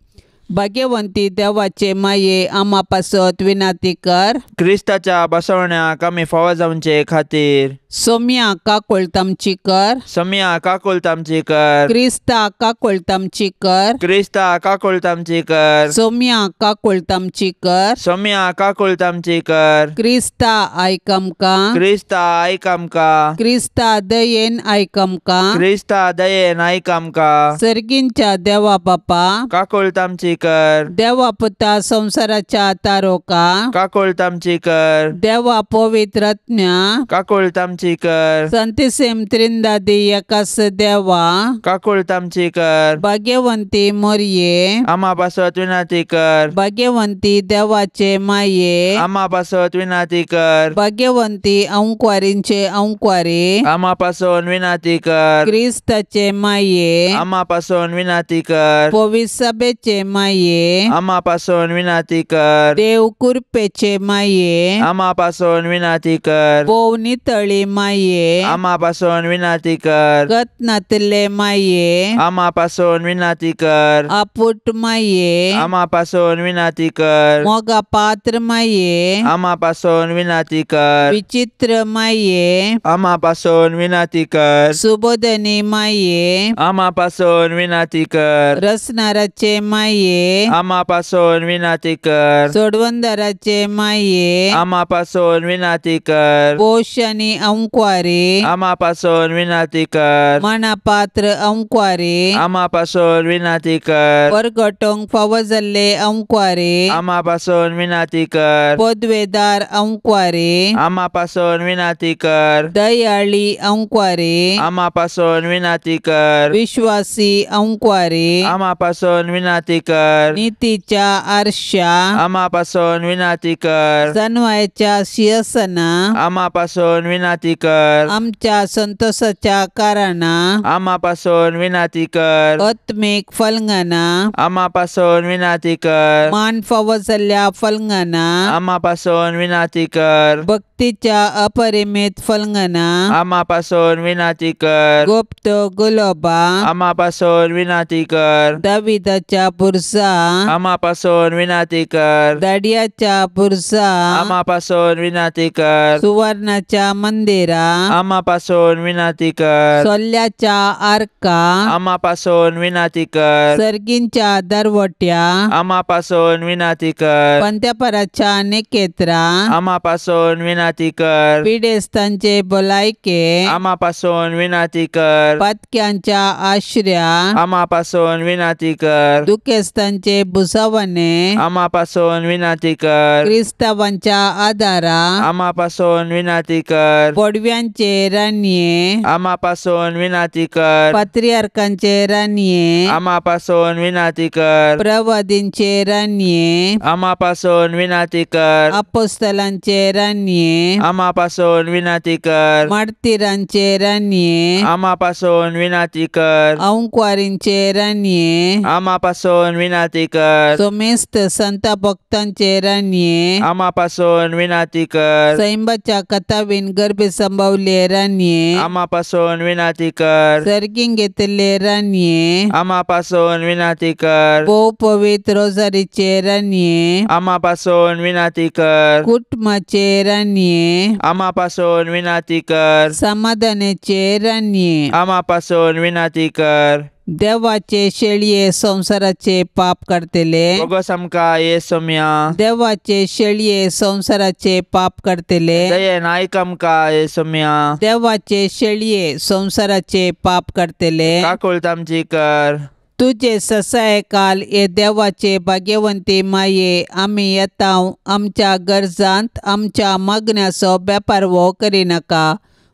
भाग्यवंती देवाचे माये आमा पासत विनाती कर.
क्रिस्ताच्या बसवण्याक आमी फावो जावचे खातीर
सोम्या काकुळट आमची कर.
सोम्या काकुळट आमची कर.
क्रिस्ता काकुळट आमची कर.
क्रिस्ता काकुळट आमची कर.
सोम्या काकुळट आमची कर.
सोम्या काकुळट आमची कर.
क्रिस्ता आयक आमकां.
क्रिस्ता आयक आमकां.
क्रिस्ता दयेन आयक आमकां.
क्रिस्ता दयेन आयक आमकां.
सर्गींच्या देवा बापा
काकुळट आमची कर.
देवा पुता संवसाराच्या तारोका
काकुळट आमची कर.
देवा पवित्र आत्म्या
काकुळट आमची कर.
संतिसेम त्रिंदादी एकास देवा
काकुळट आमची कर.
भाग्यवंती मोरये
आमा पासत विनाती कर.
भाग्यवंती देवाचे माये
आमा पासत विनाती कर.
भाग्यवंती अंकवारींचे अंकवारी
आमा पासून विनाती कर.
क्रिस्ताचे माये
आमा पासून विनाती कर.
पवित्र सभेचे माये
आमा पासून विनाती कर.
देव कृपेचे माये
आमा पासून विनाती कर.
भोव नितळी माये
आमा पासून विनाती कर.
गत नातले माये
आमा पासून विनाती कर.
आपुट माये
आमा पासून विनाती कर.
मोगा पात्र माये
आमा पासून विनाती कर.
विचित्र माये
आमा पासून विनाती कर.
सुबोधनी माये
आमा पासून विनाती कर.
रसनाराचे माये
आमा पासून विनाती कर.
सोडवंदराचे माये
आमा पासून विनाती कर.
पोश आनी अंकवारी
आमा पासून विनाती कर.
मनापात्र अंकवारी
आमा पासून विनाती कर.
परगटोंक फावो जाल्ले अंकवारी
आमा पासून विनाती कर.
पदवेदार अंकवारी
आमा पासून विनाती कर.
दयाळी अंकवारी
आमा पासून विनाती कर.
विश्वासी अंकवारी
आमा पासून विनाती कर.
नितीच्या आरशा
आमा पासून विनाती कर.
सनवायच्या शिरसना
आमा पासून विनाती कर.
आमच्या संतोषाच्या कारणा
आमा पासून विनाती कर.
आत्मीक फलंगना
आमा पासून विनाती कर.
मान फावो जाल्ल्या फलंगना
आमा पासून विनाती कर.
भक्तीच्या अपरिमित फलंगना
आमा पासून विनाती कर.
गुप्त गुलोबा
आमा पासून विनाती कर.
दाविदाच्या बुरसा
आमा पासून विनाती कर.
दाडियाच्या बुरसा
आमा पासून विनाती कर.
सुवर्णाच्या मंदिरा
आमा पासून विनाती कर.
सोल्ल्याच्या आर्का
आमा पासून विनाती कर.
सर्गींच्या दरवट्या
आमा पासून विनाती कर.
पंत्यापराच्या निकेत्रा
आमा पासून विनाती कर.
पिडेस्तांचे भलायके
आमा पासून विनाती कर.
पातक्यांच्या आश्र्या
आमा पासून विनाती कर.
दुखेस्तांचे भुसावणे
आमा पासून विनाती कर.
क्रिस्तावांच्या आदारा
आमा पासून विनाती कर.
पडव्यांचे रानये
आमा पासून विनाती कर.
पात्रियार्कांचे रानये
आमा पासून विनाती कर.
प्रवादींचे रानये
आमा पासून विनाती कर.
अपोस्तलांचे रानये
आमा पासून विनाती कर.
मार्तीरांचे रानये
आमा पासून विनाती कर.
अंकवारींचे रानये
आमा पासून विनाती कर.
सोमेस्त संत भक्तांचे रानये
आमा पासून विनाती कर.
सैंबाच्या कथावीन गर्भे संभवले रानये
आमा पासून विनाती कर.
सर्गीं घेतिल्ले रानये
आमा पासून विनाती कर.
भोव पवित्र रोजारीचे रानये
आमा पासून विनाती कर.
कुटुंबाचे रानये
आमा पासून विनाती कर.
समाधानाचे रानये
आमा पासून विनाती कर.
देवाचे शेळये संवसाराचे पाप काडटले
बोगस आमकां ये सोम्या.
देवाचे शेळये संवसाराचे पाप काडटले
दयेन आयक आमकां ये सोम्या.
देवाचे शेळये संवसाराचे पाप काडटले
काकुळट आमची कर.
तुजे ससाय काल हे देवाचे भाग्यवंती माये आमी येता आमच्या गरजांत आमच्या मागण्याचो बेपारवो करिनाका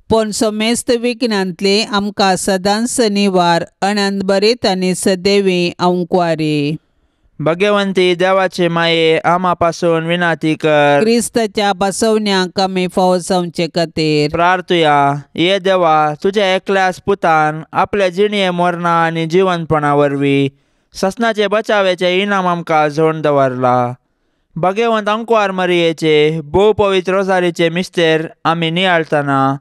पूण समेस्त विघ्नांतली आमकां सदांच निवार अनंतभरीत आनी सदैवी अंकवारी.
भगवंती देवाचे माये आमा पासून विनाती कर.
क्रिस्ताच्या बसवण्याक आमी फावो जावचे खातीर
प्रार्थुया. ये देवा, तुज्या एकल्याच पुतान आपल्या जिणये मरणा आनी जिवनपणा वरवीं ससनाचे बचावेचे इनाम आमकां झोण दवरला. भगवंत अंकवार मरियेचे भोव पवित्र रोजारीचे मिस्तेर आमी नियाळतना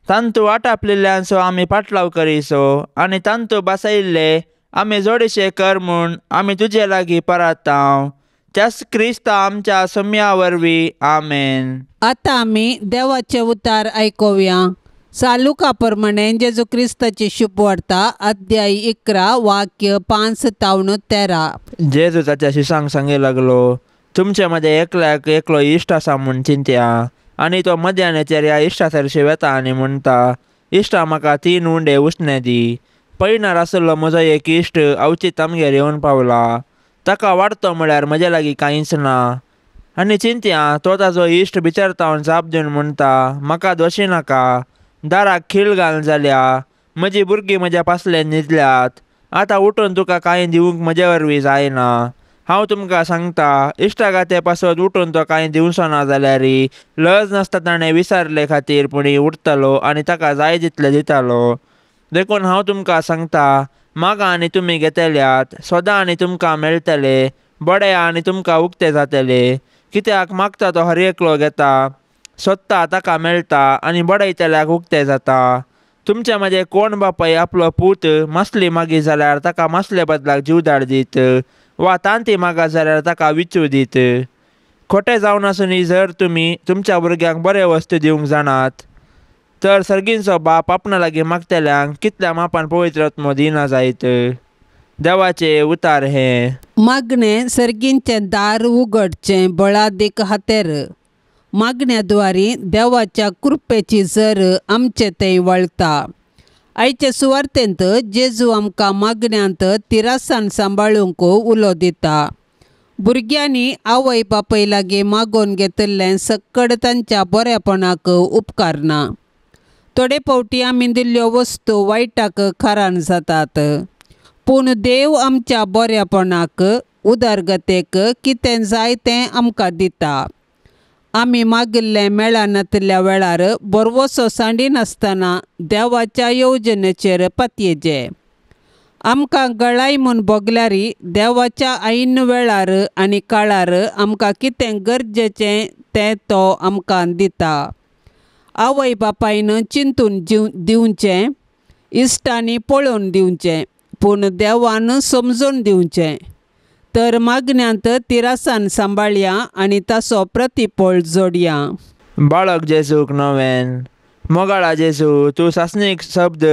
तांतू आटापलेल्यांचो आमी पाटलाव करीसो आनी तांतू बसयिल्ले आमी जोडशे कर म्हूण आमी तुजे लागीं परातांव. त्याच क्रिस्ता आमच्या सम्या वरवीं. आमेन.
आतां आमी देवाचे उतार आयकुया. सालुका प्रमाणे जेजू क्रिस्ताची शुभवार्ता अध्याय 11 वाक्य 5 तावन 13.
जेजू ताच्या शिसांक सांगी लागलो, तुमचे मदें एकल्याक एकलो इश्ट आसा म्हूण चिंतया आनी तो मध्यानेचेर ह्या इश्टा सरशी वेता आनी म्हणटा, इश्टा म्हाका 3 उंडे उसणे दी. पयणार आशिल्लो म्हजो एक इश्ट अवचीत आमगेर येवन पावला. ताका वाडतो म्हळ्यार म्हजे लागीं कांयच ना. आनी चिंतया तो ताजो इश्ट बिचारतावन जाप दिवन म्हणटा, म्हाका दोशी नाका, दाराक खीळ घालून जाल्या, म्हजी भुरगीं म्हज्या पासल्यान न्हिदल्यात, आतां उठून तुका कांय दिवंक म्हजे वरवीं जायना. हांव तुमकां सांगता, इश्टागाते पासत उठून तो कांय दिवचो ना जाल्यार लज नासता ताणें विसारले खातीर पुणी उठतलो आनी ताका जाय तितलें दितालो. देखून हांव तुमकां सांगता, मागा आनी तुमी घेतल्यात, सोदा आनी तुमकां मेळटले, बडया आनी तुमकां उक्ते जातले. कित्याक मागता तो हर एकलो घेता, सोदता ताका मेळटा आनी बडयतल्याक उक्ते जाता. तुमचे मदें कोण बापाय आपलो पूत मासली मागी जाल्यार ताका मासले बदलाक जीवदाड दीत वा तांती मागा जाल्यार ताका विचू दीत. खोटे जावन आसूनय जर तुमी तुमच्या भुरग्यांक बऱ्यो वस्तू दिवंक जाणात तर सर्गींचो बाप आपणा लागीं मागतल्यांक कितल्या मापान पवित्र आत्मो दिना जायत. देवाचे उतार हे.
मागणें सर्गींचें दार उगडचें बळादीक हातेर. मागण्या द्वारी देवाच्या कृपेची जर आमचे थंय वळता. आयचे सुवार्तेंत जेजू आमकां मागण्यांत तिरासान सांबाळूंक उलो दिता. भुरग्यांनी आवय बापाय लागीं मागोवन घेतिल्लें सक्कड तांच्या बरेपणाक उपकारना. थोडे फावटी आमी दिल्ल्यो वस्तू वायटाक खारान जातात, पूण देव आमच्या बऱ्यापणाक उदरगतेक कितें जाय तें आमकां दिता. आमी मागिल्लें मेळनातिल्ल्या वेळार बरवसो सांडिनासतना देवाच्या येवजणेचेर पातयेचे. आमकां गळाय म्हूण भोगल्यार देवाच्या ऐन वेळार आनी काळार आमकां कितें गरजेचें तें तो आमकां दिता. आवय बापायन चिंतून दिवचें, इश्टांनी पळोवन दिवचें, पूण देवान समजून दिवचें. तर मागण्यांत तिरासान सांबाळया आनी ताचो प्रतिफळ जोडया.
बाळक जेजूक नवेन. मोगाळा जेजू तूं सासणीक शब्द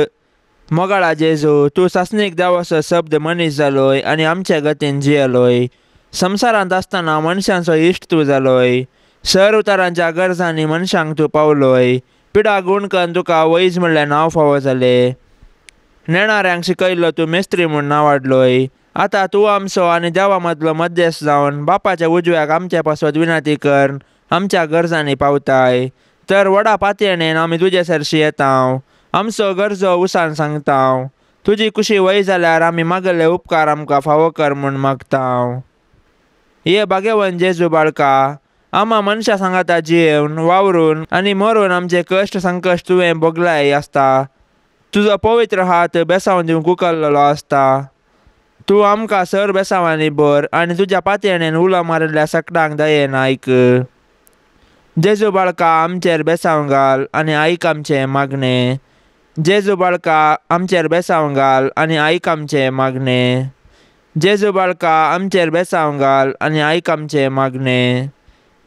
मोगाळा जेजू तूं सासणीक देवाचो शब्द मनीस जालोय आनी आमच्या गतीन जियेलोय. संवसारांत आसतना मनशांचो इश्ट तूं जालोय. सर उतारांच्या गरजांनी मनशांक तूं पावलोय. पिडा गुणकन तुका वैज म्हणल्यार नांव फावो जालें. नेणाऱ्यांक शिकयल्लो तूं मेस्त्री म्हूण नांवाडलोय. आतां तूं आमचो आनी देवा मदलो मध्यस्थ जावन बापाच्या उजव्याक आमचे पासत विनंती कर आमच्या गरजांनी पावताय. तर व्हडा पातयेणेन आमी तुजे सरशी येता, आमचो गरजो उसान सांगता. तुजी कुशी वय जाल्यार आमी मागले उपकार आमकां फावो कर म्हूण मागता. हे भाग्यवंत जेजू बाळका, आमा मनशां सांगाता जियेवन वावरून आनी मरून आमचे कश्ट संकश्ट तुवें भोगलाय आसता. तुजो पवित्र हात बेसावन दिवंक उखल्लेलो आसता. तूं आमकां सर बेसांवांनी भर आनी तुज्या पातयेणेन उलो मारिल्ल्या सकडांक दयेन आयक. जेजू बाळका आमचेर बेसांव घाल आनी आयक आमचें मागणें. जेजू बाळका आमचेर बेसांव घाल आनी आयक आमचें मागणें. जेजू बाळका आमचेर बेसांव घाल आनी आयक आमचें मागणें.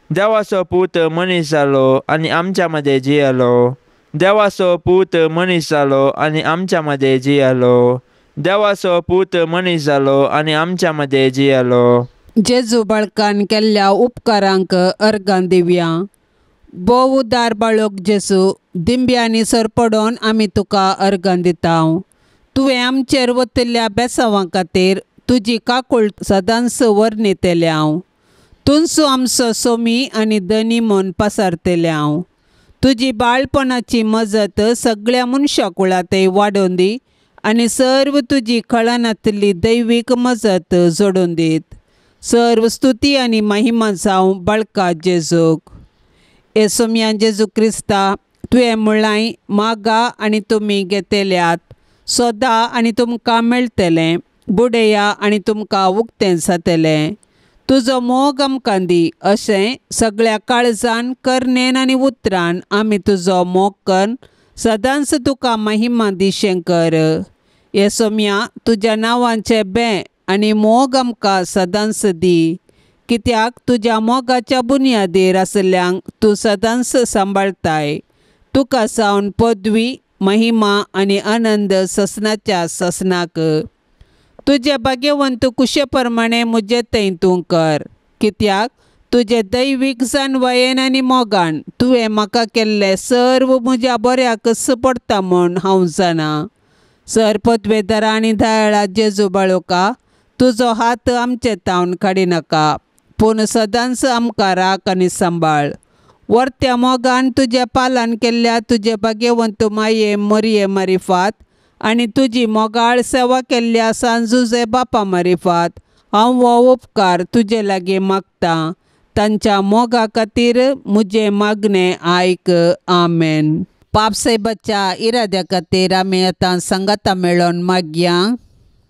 देवाचो पूत मनीस जालो आनी आमच्या मदें जियेलो. देवाचो पूत मनीस जालो आनी आमच्या मदें जियेलो. देवाचो पूत मनीस जालो आनी आमच्या मदें जियेलो.
जेजू बाळकान केल्ल्या उपकारांक अर्गां दिवया. भोव उदार बाळक जेजू, दिंब्यांनी सरपडोन आमी तुका अर्गां दिता. तुवें आमचेर वतिल्ल्या बेसांवां खातीर तुजी काकूळ सदांच वर्णितले हांव. तुंचो आमचो सोमी आनी धनी म्हूण पसारतले हांव. तुजी बाळपणाची मजत सगळ्या मनशा कुळांतय वाडोवन दी आनी सर्व तुजी कळनातिल्ली दैवीक मजत जोडून दीत. सर्व स्तुती आनी महिमा जावं बाळका जेजूक. हे सोम्या जेजू क्रिस्ता, तुवें म्हळांय मागा आनी तुमी घेतल्यात, सोदा आनी तुमकां मेळटलें, बुडया आनी तुमकां उक्तें जातलें. तुजो मोग आमकां दी अशें सगळ्या काळजान करणेन आनी उतरान आमी तुजो मोग करून सदांच तुका महिमा दिशें कर. येसोम्या तुज्या नांवांचें बें आनी मोग आमकां सदांच दी, कित्याक तुज्या मोगाच्या बुन्यादीर आशिल्ल्यांक तूं सदांच सांबाळताय. तुका सावन पदवी, महिमा आनी आनंद ससनाच्या ससनाक. तुजे भाग्यवंत कुशे प्रमाणे म्हजे थंय तूं कर, कित्याक तुजे दैवीक जाणवायेन आनी मोगान तुवें म्हाका केल्लें सर्व म्हज्या बऱ्याकच पडटा म्हूण हांव जाणा. सर पदवेदारा आनी दयाळा जेजू बाळोका, तुजो हात आमचे तावन काडिनाका, पूण सदांच आमकां राख आनी सांबाळ. वर्त्या मोगान तुजें पालन केल्ल्या तुजे भाग्यवंत माये मरिये मारिफात आनी तुजी मोगाळ सेवा केल्ल्या सांजुजे बापा मारिफात हांव हो उपकार तुजे लागीं मागतां. तांच्या मोगा खातीर म्हजें मागणें आयक. आमेन. पापसाहेबाच्या इराद्या खातीर आमी आतां सांगाता मेळोन मागया.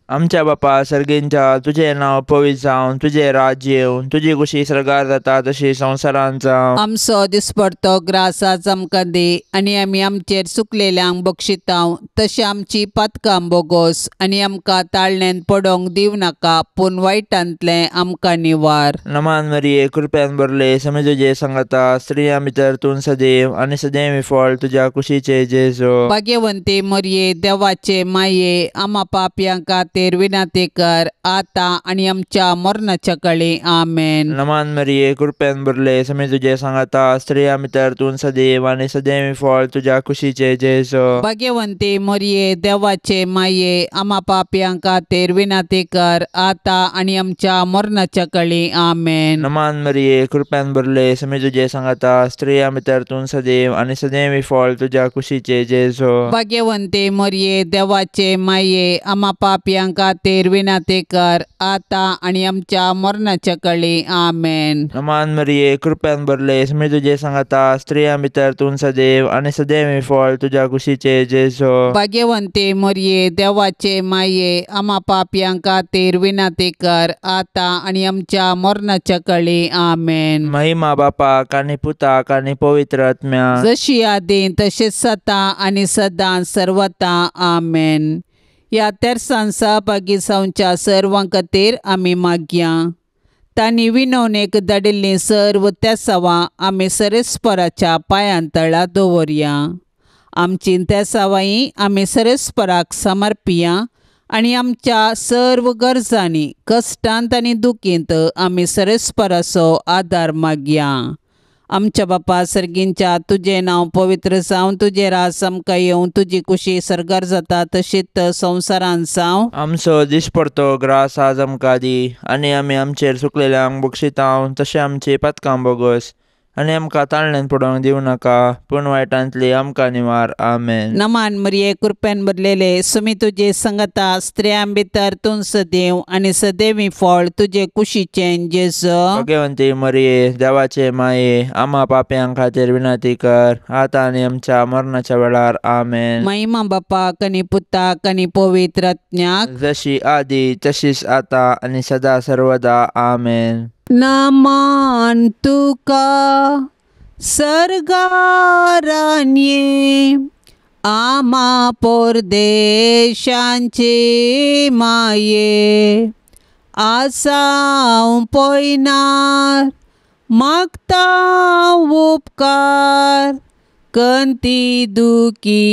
आमच्या बापा सर्गींच्या, तुजें नांव पवित्र जावं, तुजें राज्य येवं, तुजी कुशी सर्गार जाता तशी संवसारांत जावं.
आमचो दिसपडतो ग्रास आज आमकां दी आनी आमी आमचेर चुकलेल्यांक बक्षितांव तशें आमची पातकां बोगोस आनी आमकां ताळण्यान पडोंक दिवं नाका, पूण वायटांतलें आमकां निवार.
नमान मरिये, कृपेन भरले, समी तुजे सांगाता, स्त्रियां भितर तूं सदैव आनी सदैव फळ तुज्या कुशीचे जेजू.
भाग्यवंती मरिये, देवाचे माये, आमा पापयां खातीर विनंती कर आतां आनी आमच्या मरणाच्या कळी. आमेन.
नमान मरिये, कृपेन भरले, समी तुजे सांगाता, स्त्रियां भितर तूं सदैव आनी सदैव फळ तुज्या कुशीचे जेजू.
भाग्यवंती मरिये, देवाचे माये, आमा पापयां खातीर विनंती कर आतां आनी आमच्या मरणाच्या कळी. आमेन.
नमान मरिये, कृपेन भरले, समी तुजे सांगाता, स्त्रियां भितर तूं सदैव आनी सदैव फळ तुज्या कुशीचे जेजू.
भाग्यवंती मरिये, देवाचे माये, आमा पापयां खातीर विनंती कर आतां आनी आमच्या मरणाच्या कळी. आमेन.
नमान मरिये, कृपेन भरले, समी तुजे सांगाता, स्त्रियां भितर तूं सदैव आनी सदैव फळ तुज्या कुशीचे जेजू.
भाग्यवंती मरिये, देवाचे माये, आमा पापयां खातीर विनंती कर आतां आनी आमच्या मरणाच्या कळी. आमेन.
महिमा बापाक आनी पुताक आनी पवित्र आत्म्याक,
जशी आदीं तशेंच सदां आनी सदां सर्वता. आमेन. ह्या तेरसान सहभागी जावच्या सर्वां खातीर आमी मागया. तांणी विनवणेक धाडिल्लीं सर्व तेसावां आमी सरेस्पराच्या पांयां तळा दवरया. आमची तेसावांय आमी सरेस्पराक समर्पिया आनी आमच्या सर्व गरजांनी, कश्टांत आनी दुखींत आमी सरेस्पराचो आदार मागया. आमच्या बापा सर्गींच्या, तुजें नांव पवित्र जावं, तुजें राज आमकां येवं, तुजी कुशी सर्गार जाता तशीच संवसारांत जावं.
आमचो दिसपडतो ग्रास आज आमकां दी आनी आमी आमचेर चुकलेल्यांक बक्षितांव तशें आमची पातकां बोगस आनी आमकां ताळण्यान पडोवंक दिवं नाका, पूण वायटांतली आमकां निवार. आमेन.
नमान मरिये, कृपेन भरलेले, सुमी तुजे संगता, स्त्रियां भितर तूं सदैव आनी सदैवी फळ तुजे कुशीचें जेजू.
भाग्यवंती मरिये, देवाचे माये, आमा पापयां खातीर विनंती कर आतां आनी आमच्या मरणाच्या वेळार. आमेन.
महिमा बापाक आनी पुताक आनी पवित्र आत्म्याक,
जशी आदी तशीच आतां आनी सदा सर्वदा. आमेन.
नमान तुका सर्गारान्ये, आमा परदेशांचे माये, आसाव पयनार मागता उपकार, कंती दुखी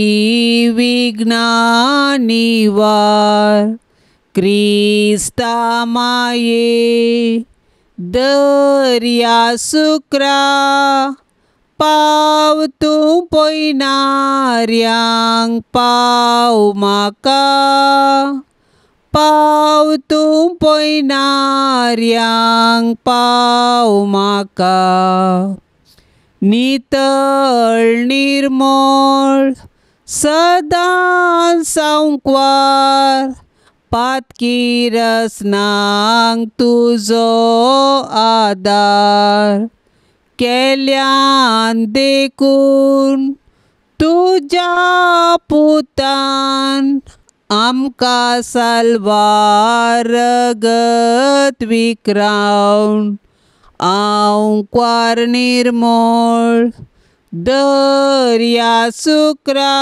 विघ्ना निवार, क्रिस्ता माये दर्या सुक्रा, पाव तूं पयनाऱ्यांक पाव म्हाका, पाव तूं पयनाऱ्यांक पाव म्हाका. नितळ निर्मळ सदां सांकवार, पातकी रसनांक तुजो आदार, केल्यान देखून तुज्या पुतान आमकां साल्वार रगत विक्रावन, आंकवार निर्मळ दर्या सुक्रा,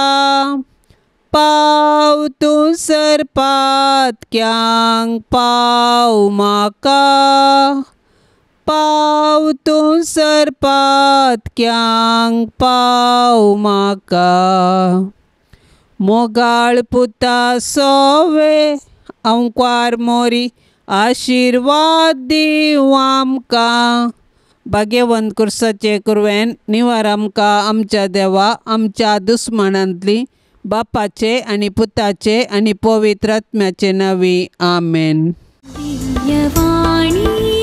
पाव तूं सरपातक्यांक पाव म्हाका, पाव तूं सरपातक्यांक पाव म्हाका. मोगाळ पुता सोवे अंकवार मोरी आशिर्वाद दीवं आमकां. भाग्यवंत कुर्साचे कुरवेन निवार आमकां आमच्या देवा आमच्या दुस्मानांतली बापाचे आनी पुताचे आनी पवित्र आत्म्याचे नांवी आमेन.
दिव्यवाणी.